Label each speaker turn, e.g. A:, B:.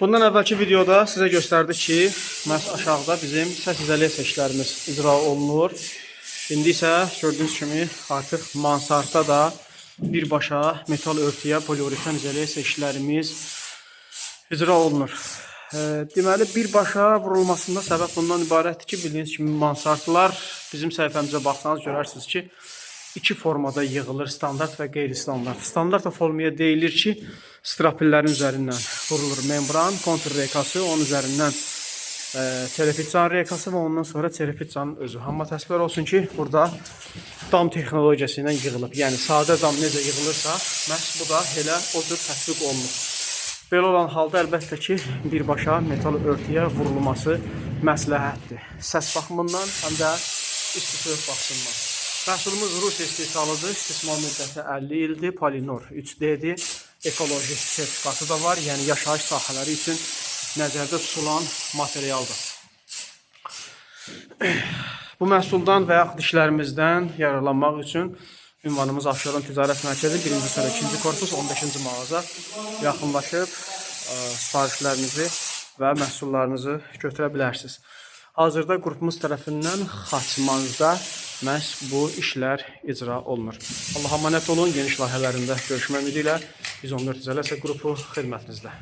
A: Bundan əvvəlki videoda sizə göstərdik ki, məhz aşağıda bizim səs izolyasiya işlərimiz icra olunur. İndi isə gördüyünüz kimi artıq mansardda da birbaşa metal örtüyə poliuretan izolyasiya işlərimiz icra olunur. Deməli, birbaşa vurulmasında səbəb bundan ibarətdir ki, bildiyiniz kimi mansardlar bizim səhifəmizə baxsanız görərsiniz ki, iki formada yığılır, standart və qeyri-standart. Standart formaya deyilir ki, strapillərin üzərindən vurulur membran, kontur rekası, onun üzərindən çerepitsanın rekası və ondan sonra çerepitsanın özü. Amma təəssüflər olsun ki, burada dam texnologiyası ilə yığılıb. Yəni sadə dam necə yığılırsa, məhz bu da elə o cür tətbiq olunub. Belə olan halda əlbəttə ki, birbaşa metal örtüyə vurulması məsləhətdir. Səs baxımından, həm də isti soyuq baxımından. Məhsulumuz Rusiya istehsalıdır. İstismar müddəti 50 ildir. Polinor 3D-dir. Ekoloji sertifikatı da var. Yəni yaşayış sahələri üçün nəzərdə tutulan materialdır. Bu məhsuldan və yaxud işlərimizdən yararlanmaq üçün ünvanımız Abşeron Ticarət Mərkəzi 1-ci sıra 2-ci korpus 15-ci mağaza yaxınlaşıb sifarişlərinizi və məhsullarınızı götürə bilərsiniz. Hazırda qrupumuz tərəfindən Xaçmazda məhz bu işlər icra olunur. Allaha əmanət olun. Geniş layihələrində görüşmək ümidi ilə 114 İzolyasiya qrupu xidmətinizdə.